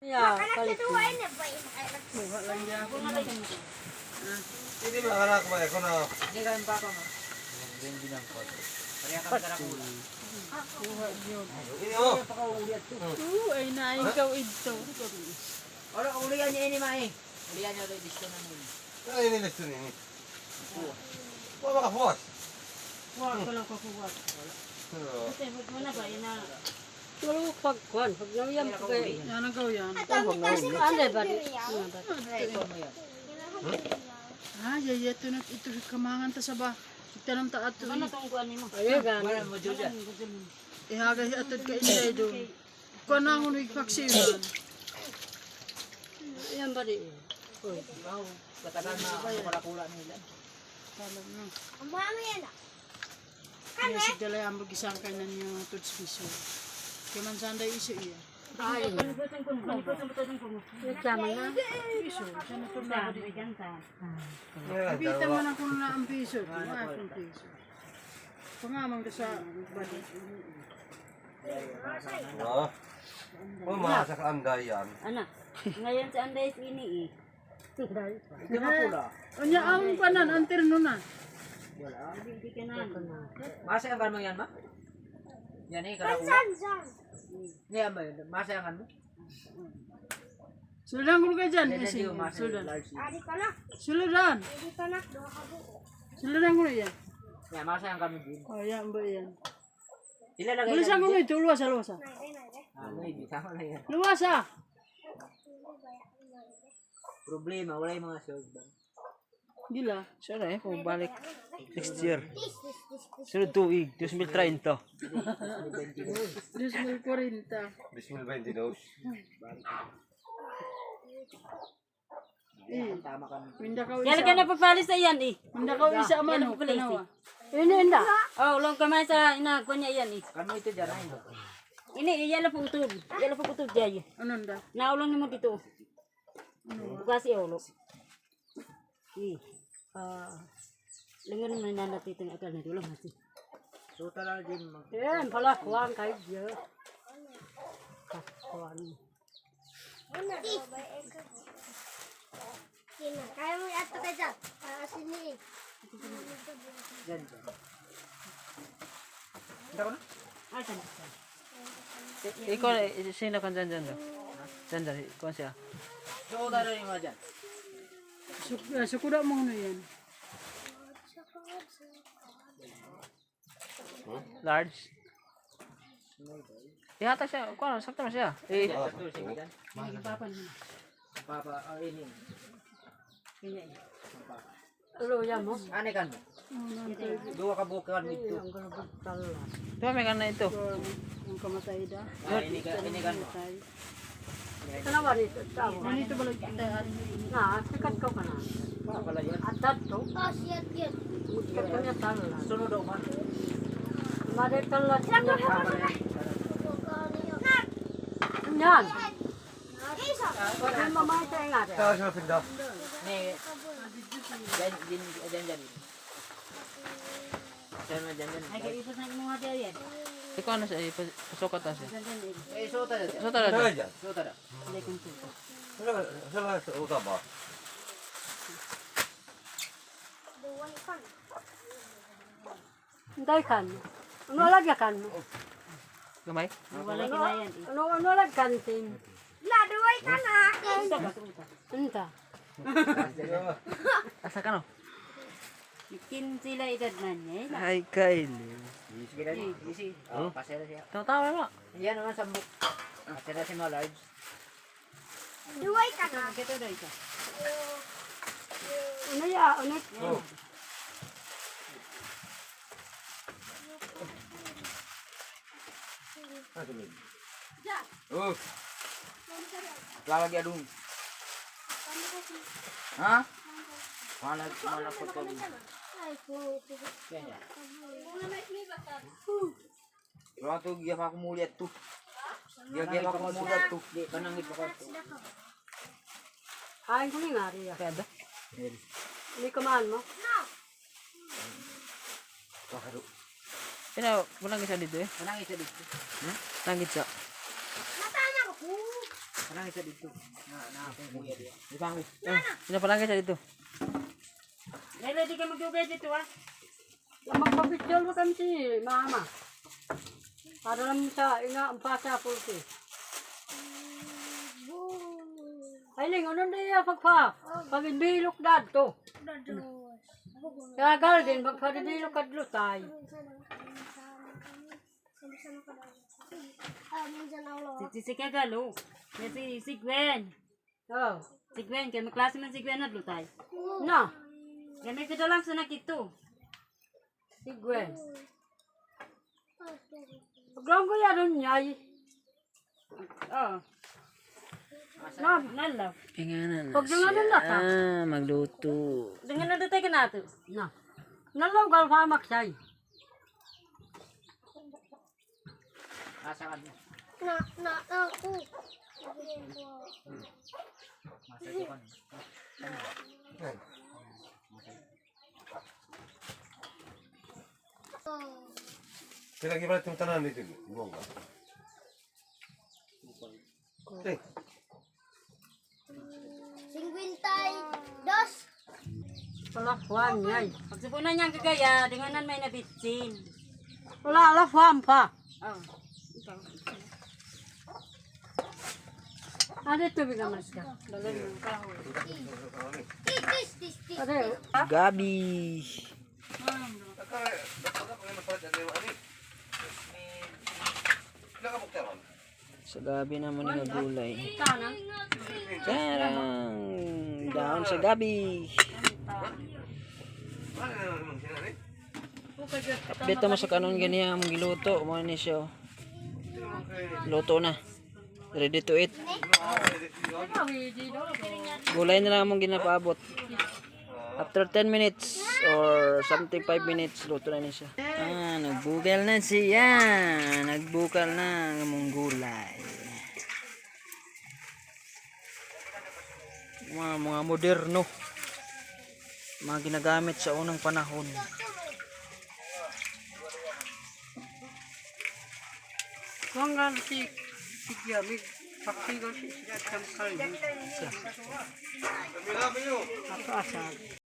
Ya, palit. Hindi ba anak mo ko na. Hindi kami papa mo. Pareha kami karakula. Ini oh. Oo, ay na, ikaw ito. Ora, ulian niya ini mae. Ulian niya ulit dito na nun. Ay ini listo ni. Wa makafuwas. Huwag ko lang kukuha. Tulo pag kwan, pag nauyam ko kay. Yan ang yan. Ano ba? Ah, yaya, ito na, ito kamangan ta sa ba. Itanong ta ato. Ay, gani. Wala mo dyan. Ihagay atod ka inday doon. Kuha na akong nagpaksiwan. Yan ba di? Wow, katagal na karakula nila. Alam na. Kaya si Dalay ang magisang kay na niyo atod piso. Kaya man sanday iso iya. Ay. Nagtama na. Piso, sana ito na ako dito. Kabita man ako na ang piso. Mga akong piso. Pangamang ka sa bali. Ah. Oh, masak anday yan. Ana, ngayon sa Anday ini eh. Ito mapula. Unya ang panan, ang terno na. Hindi ka na. Masa ang mo yan, ma? Yan eh, karakula. Yan ba yun? Masa ang mo? Sudan ko ka dyan. Yan Eh, sige, yung masa Sudan. large. Sudan. Sudan ko na yan. Yan, masa ang kami din. Oh, yan ba yan? Ilalagay Bulisan ko na ito. Luwasa, luwasa. Ah, no, hindi. Tama na yan. Luwasa! Problema, wala yung mga short ba? Gila. Sana eh, kung balik next year. Sunod tuig, 2030. 2040. 2022. Eh, Tama kami. minda ka Yan isa. ka na pagpalis sa yan eh. Minda ka isa man. Oh, kanawa. Ini inda. Oh, long kamay sa ina kunya yan eh. Kami ito dyan ay. Ini iyan lang po utod. Iyan lang po utod jay. Ano da? Naulong nimo dito. Bukas ulo. Eh. Ah. Lingon man na natin itong akal na dulang hati. So, tara din mag... Yan pala kuan kay diyo. Kuan. Kaya mo ato ka dyan. Para sini eh. Dyan, dyan. Hindi ko na? Ikaw, eh, sino kan dyan dyan daw? Dyan dyan, ikaw siya. So, tara yung mga dyan. Sukuda mo na yan. Large. Ihata siya, kuha sakto na siya. Eh, Sakto, sige dyan. Papa, oh, ini. Ulo yan mo. Ano kan mo? Dua ka bukan ito. Ang galabog tala. di ba may kanan ito? Ang kamatay da. Ah, ini ka, ini kan mo. Kamatay. Tanawa nito tawo. Ano ito balik kita? Na, sikat ko kana. Pala yan. Atat to. Oh, siyat yun. Sikat ko niya tala. Sunod daw man. Mare tala niya. Yan. Ay mamay tayo nga. Saan siya pinda? Ni. Dyan, dyan, dyan, dyan. Dyan, dyan, dyan. Ay kay ipos na mo nga yan. Ikaw ano siya, eh, pasukat na siya. Eh, so tara dyan. So tara Saan dyan. dyan? So tara. Saan sa uta ba? Hintay kan. Ano lagi kan? Gamay? Wala kinayan eh. Ano ano lagi kantin? La, duway ka na. Unta. Asa ka no? 15 la edad man niya. eh. Ay, kaili. Sige na, easy. Oh, pasera siya. Tama-tama mo. Yan naman sa book. Pasera siya mga large. Duway ka na. Ano ya? Ano? Oh, Lalagi adun. Ha? Malag, malakot ka dun. Yan yan. Wala to, giya pa ako muliat to. Giya giya pa ako muliat to. Di, panangit pa ko. Kain ko ni nga riya. Kaya da? Hindi kamaan mo? Pina, walang isa dito eh. Panangit siya dito. Nangit siya. Natama ko. Parang isa dito. Na na akong kuya diya. Di pa ako. Pinapalangga siya dito. Lele, di ka magdugay dito ah. Magpapicture mo kami si mama. Para lang sa inga ang pasa po si. Ay ling ano na iya pagpa pagbilok dadto. Kagal din pagpabilok kadlo tay. Si Kagalo. Si Gwen. Oh. Si Gwen, kaya maklase man si Gwen na tay. Na, Ganay ko lang sa nakito. si Gwen. Paglang ko yan niya. Oh. Na, Nalaw. Inganan Pag dunganan na ta. Ah, magluto. Dengan na tay kanato. Na. Nalaw gal pa maksay. Asa ka mo. Na, na, ako. Masa ko kan. Sila gimana itong tanan dito? Ibong ka. Eh, 52. Palakwan niya. Pagsupunan niyang kagaya, denganan may nabitsin. Wala ala fam pa. Oh. Ano tubig naman siya? Tis, tis, tis. Ade, Gabi. Sa gabi naman nga gulay. kana. Charang! Down sa gabi. Update mo sa kanon ganiya among giluto. Mo ni siya. oh. Luto na. Ready to eat. Gulay na lang among ginapaabot. After 10 minutes or something 5 minutes, luto na ni siya. Ah, nagbukal na siya. Nagbukal na ang among gulay. Mga moderno. Mga ginagamit sa unang panahon. Wangan si si Paksigon si sila samkal. Asa.